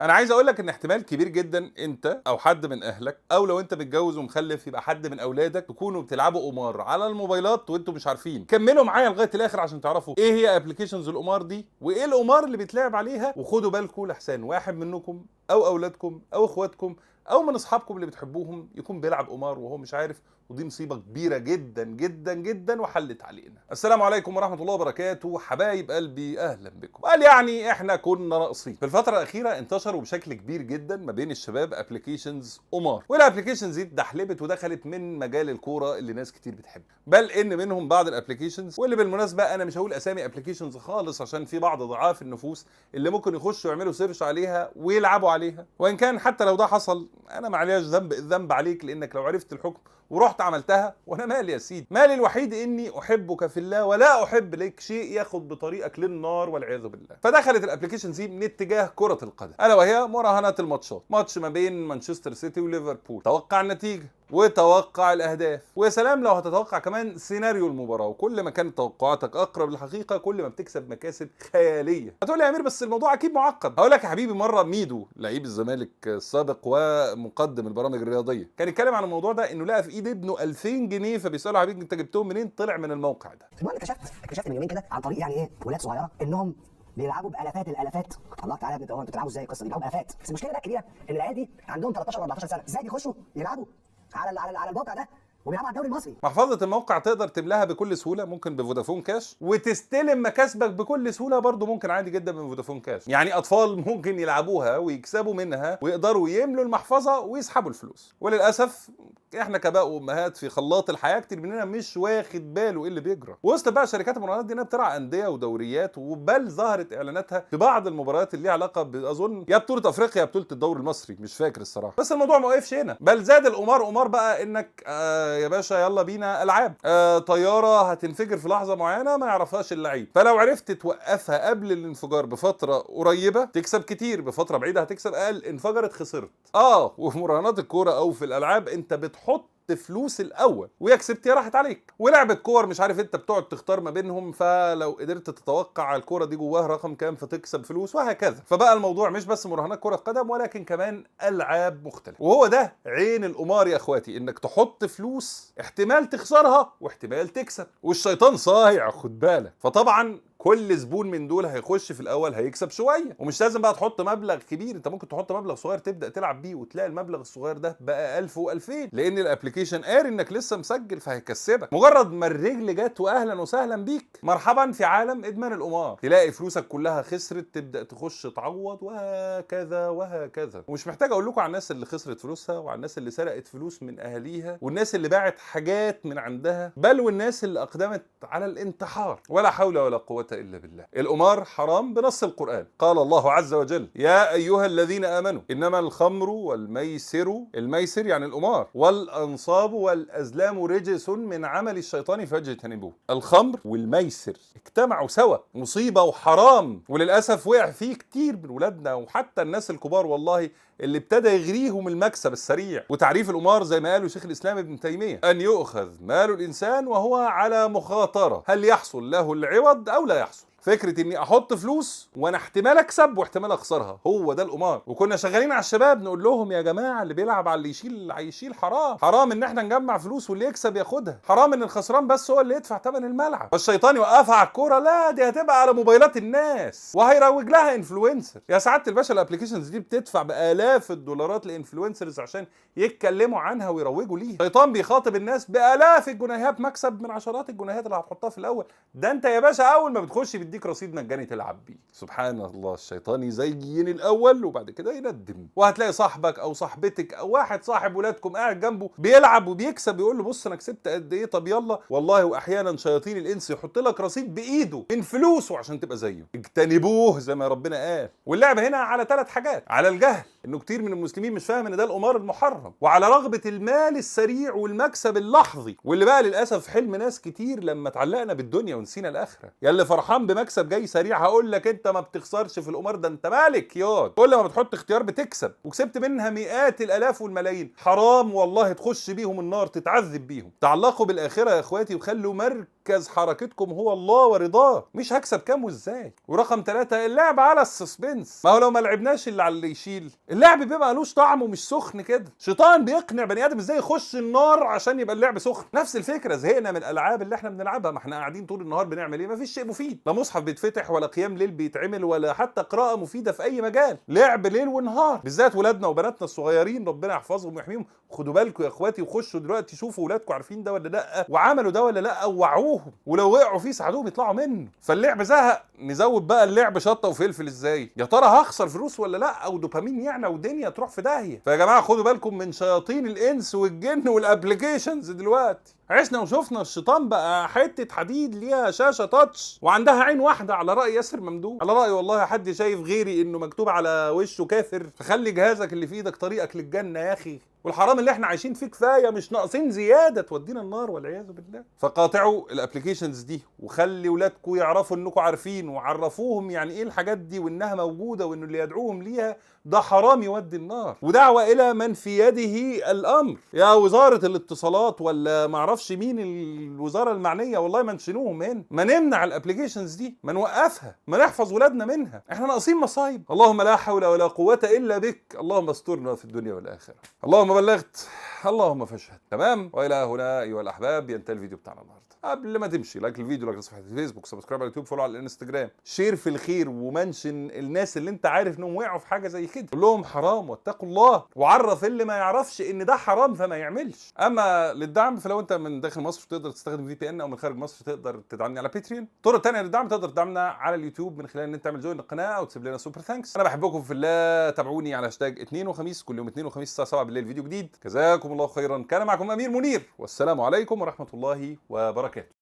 انا عايز اقول لك ان احتمال كبير جدا انت او حد من اهلك، او لو انت متجوز ومخلف يبقى حد من اولادك، تكونوا بتلعبوا قمار على الموبايلات وانتم مش عارفين. كملوا معايا لغاية الاخر عشان تعرفوا ايه هي applications القمار دي وايه القمار اللي بيتلعب عليها، وخدوا بالكم لحسان واحد منكم او اولادكم او اخواتكم او من اصحابكم اللي بتحبوهم يكون بيلعب قمار وهو مش عارف، ودي مصيبة كبيرة جدا جدا جدا وحلت علينا. السلام عليكم ورحمة الله وبركاته حبايب قلبي، اهلا بكم. قال يعني احنا كنا ناقصين. في الفترة الاخيرة انتشروا بشكل كبير جدا ما بين الشباب applications قمار، وال applications دي اتدحلبت ودخلت من مجال الكورة اللي ناس كتير بتحب، بل ان منهم بعض ال applications، واللي بالمناسبة انا مش هقول اسامي applications خالص عشان في بعض ضعاف النفوس اللي ممكن يخشوا يعملوا search عليها ويلعبوا عليها، وان كان حتى لو ده حصل انا ما علياش ذنب، الذنب عليك لانك لو عرفت الحكم ورحت عملتها، وانا مالي يا سيدي، مالي الوحيد اني احبك في الله ولا احب لك شيء ياخد بطريقك للنار والعياذ بالله. فدخلت ال applications دي من اتجاه كره القدم، الا وهي مراهنات الماتشات، ماتش ما بين مانشستر سيتي وليفربول، توقع النتيجة وتوقع الاهداف، ويا سلام لو هتتوقع كمان سيناريو المباراة، وكل ما كانت توقعاتك اقرب للحقيقة كل ما بتكسب مكاسب خيالية. هتقول لي يا امير بس الموضوع اكيد معقد. هقول لك يا حبيبي، مرة ميدو لعيب الزمالك السابق ومقدم البرامج الرياضية كان يتكلم عن الموضوع ده، انه لقى في ايد ابنه 2000 جنيه، فبيساله حبيبي انت جبتهم منين؟ طلع من الموقع ده. المهم اكتشفت من يومين كده عن طريق يعني ايه ولاد صغيرة انهم بيلعبوا بالافات الالافات. الله تعالى يا ابني انتوا بتلعبوا ازاي القصة دي؟ بيلعبوا بالافات. بس المشكلة بقى الكبيرة ان العيال دي عندهم 13 و14 سنة، ازاي بيخشوا يلعبوا على الموقع ده وبيلعبوا على الدوري المصري؟ محفظة الموقع تقدر تملاها بكل سهولة، ممكن بفودافون كاش، وتستلم مكاسبك بكل سهولة برضو ممكن عادي جدا من فودافون كاش. يعني أطفال ممكن يلعبوها ويكسبوا منها ويقدروا يملوا المحفظة ويسحبوا الفلوس. وللأسف احنا كاباء وامهات في خلاط الحياة كتير مننا مش واخد باله ايه اللي بيجرى. وسط بقى شركات المراهنات دي انها بترعى اندية ودوريات، وبل ظهرت اعلاناتها في بعض المباريات اللي ليها علاقة باظن يا بطوله افريقيا يا بطوله الدوري المصري، مش فاكر الصراحة. بس الموضوع ما وقفش هنا، بل زاد القمار قمار بقى، انك يا باشا يلا بينا العاب، طيارة هتنفجر في لحظة معينة ما يعرفهاش اللعيب، فلو عرفت توقفها قبل الانفجار بفترة قريبه تكسب كتير، بفترة بعيدة هتكسب اقل، انفجرت خسرت. وفي مراهنات الكورة او في الالعاب انت بتحط فلوس الاول ويا كسبت يا راحت عليك. ولعبه كور مش عارف انت بتقعد تختار ما بينهم، فلو قدرت تتوقع الكورة دي جواها رقم كام فتكسب فلوس وهكذا. فبقى الموضوع مش بس مراهنات كره قدم ولكن كمان العاب مختلفة، وهو ده عين القمار يا اخواتي، انك تحط فلوس احتمال تخسرها واحتمال تكسب، والشيطان صايع خد بالك. فطبعا كل زبون من دول هيخش في الاول هيكسب شوية، ومش لازم بقى تحط مبلغ كبير، انت ممكن تحط مبلغ صغير تبدا تلعب بيه وتلاقي المبلغ الصغير ده بقى 1000 و2000، لان ال application قاري انك لسه مسجل فهيكسبك. مجرد ما الرجل جت واهلا وسهلا بيك، مرحبا في عالم ادمان القمار، تلاقي فلوسك كلها خسرت، تبدا تخش تعوض وهكذا وهكذا. ومش محتاج اقول لكم على الناس اللي خسرت فلوسها، وعلى الناس اللي سرقت فلوس من اهاليها، والناس اللي باعت حاجات من عندها، بل والناس اللي اقدمت على الانتحار. ولا حول ولا قوة إلا بالله. القمار حرام بنص القرآن، قال الله عز وجل: يا أيها الذين آمنوا إنما الخمر والميسر، الميسر يعني القمار، والأنصاب والأزلام رجس من عمل الشيطان فاجتنبوه. الخمر والميسر اجتمعوا سوا، مصيبة وحرام، وللأسف وقع فيه كتير من ولادنا وحتى الناس الكبار والله، اللي ابتدى يغريهم المكسب السريع. وتعريف القمار زي ما قاله شيخ الإسلام ابن تيمية: أن يؤخذ مال الإنسان وهو على مخاطرة، هل يحصل له العوض أو لا يحصل. فكرة اني احط فلوس وانا احتمال اكسب واحتمال اخسرها، هو ده القمار. وكنا شغالين على الشباب نقول لهم يا جماعة اللي بيلعب على اللي يشيل هيشيل، حرام، حرام ان احنا نجمع فلوس واللي يكسب ياخدها، حرام ان الخسران بس هو اللي يدفع ثمن الملعب. والشيطان يوقفها على الكورة، لا دي هتبقى على موبايلات الناس وهيروج لها influencer. يا سعادة الباشا ال applications دي بتدفع بالاف الدولارات ل influencers عشان يتكلموا عنها ويروجوا ليها. الشيطان بيخاطب الناس بالاف الجنيهات، مكسب من عشرات الجنيهات اللي هتحطها في الاول. ده انت يا باشا اول ما بتخش بيديك رصيد مجاني تلعب بيه. سبحان الله، الشيطان يزين الاول وبعد كده يندم. وهتلاقي صاحبك او صاحبتك او واحد صاحب ولادكم قاعد جنبه بيلعب وبيكسب، يقول له بص انا كسبت قد ايه، طب يلا. والله واحيانا شياطين الانس يحط لك رصيد بايده من فلوسه عشان تبقى زيه. اجتنبوه زي ما ربنا قال. واللعبة هنا على 3 حاجات: على الجهل انه كتير من المسلمين مش فاهم ان ده القمار المحرم، وعلى رغبة المال السريع والمكسب اللحظي، واللي بقى للاسف حلم ناس كتير لما تعلقنا بالدنيا ونسينا الاخرة. يا اللي فرحان بمكسب جاي سريع، هقول لك انت ما بتخسرش في القمار ده، انت مالك ياض، كل ما بتحط اختيار بتكسب، وكسبت منها مئات الالاف والملايين. حرام والله تخش بيهم النار، تتعذب بيهم. تعلقوا بالاخرة يا اخواتي، وخلوا مركز حركتكم هو الله ورضاه، مش هكسب كام وازاي. ورقم 3 اللعب على ال suspense. ما هو لو ما لعبناش اللي على اللي يشيل، اللعب بيبقى لوش طعم ومش سخن كده. شيطان بيقنع بني ادم ازاي يخش النار عشان يبقى اللعب سخن. نفس الفكرة، زهقنا من الالعاب اللي احنا بنلعبها، ما احنا قاعدين طول النهار بنعمل ايه؟ ما فيش شيء مفيد، لا مصحف بيتفتح ولا قيام ليل بيتعمل ولا حتى قراءة مفيدة في اي مجال. لعب ليل ونهار، بالذات ولادنا وبناتنا الصغيرين ربنا يحفظهم ويحميهم. خدوا بالكم يا اخواتي، وخشوا دلوقتي شوفوا ولادكم عارفين ده ولا لا، وعملوا ده ولا لا، ووعوهم، ولو وقعوا فيه ساعدوهم يطلعوا منه. فاللعب زهق، نزود بقى اللعب شطه وفلفل. ازاي يا ترى هخسر فلوس ولا لا، او دوبامين يعلى ودنيا تروح في داهية. فيا جماعة خدوا بالكم من شياطين الانس والجن وال applications دلوقتي. عشنا وشفنا الشيطان بقى حتة حديد ليها شاشة touch وعندها عين واحدة، على راي ياسر ممدوح، على راي والله حد شايف غيري انه مكتوب على وشه كافر. فخلي جهازك اللي في ايدك طريقك للجنة يا اخي، والحرام اللي احنا عايشين فيه كفاية، مش ناقصين زيادة تودينا النار والعياذ بالله. فقاطعوا ال applications دي، وخلي ولادكم يعرفوا انكم عارفين، وعرفوهم يعني ايه الحاجات دي، وانها موجودة، وانه اللي يدعوهم ليها ده حرام يودي النار. ودعوة الى من في يده الامر، يا وزارة الاتصالات ولا معرفش مين الوزارة المعنية، والله ما نشنوهم هنا، ما نمنع ال applications دي، ما نوقفها، ما نحفظ ولادنا منها، احنا ناقصين مصايب. اللهم لا حول ولا قوة الا بك، اللهم استرنا في الدنيا والاخرة، اللهم بلغت، اللهم فاشهد. تمام، والى هنا ايها الاحباب ينتهي الفيديو بتاعنا النهارده. قبل ما تمشي like الفيديو، like صفحة الفيسبوك، subscribe على اليوتيوب، follow على الانستجرام، share في الخير، و mention الناس اللي انت عارف انهم وقعوا في حاجة زي كده، قول لهم حرام واتقوا الله، وعرف اللي ما يعرفش ان ده حرام فما يعملش. اما للدعم فلو انت من داخل مصر تقدر تستخدم VPN، او من خارج مصر تقدر تدعمني على Patreon. طرق تانية للدعم تقدر تدعمنا على اليوتيوب من خلال ان انت تعمل join للقناة او تسيب لنا super thanks. انا بحبكم في الله، تابعوني على هاشتاج 2 وخميس، كل يوم 2 وخميس الساعة 7 بالليل فيديو جديد. جزاكم الله خيرا، كان معكم امير منير، والسلام عليكم ورحمة الله وبركاته.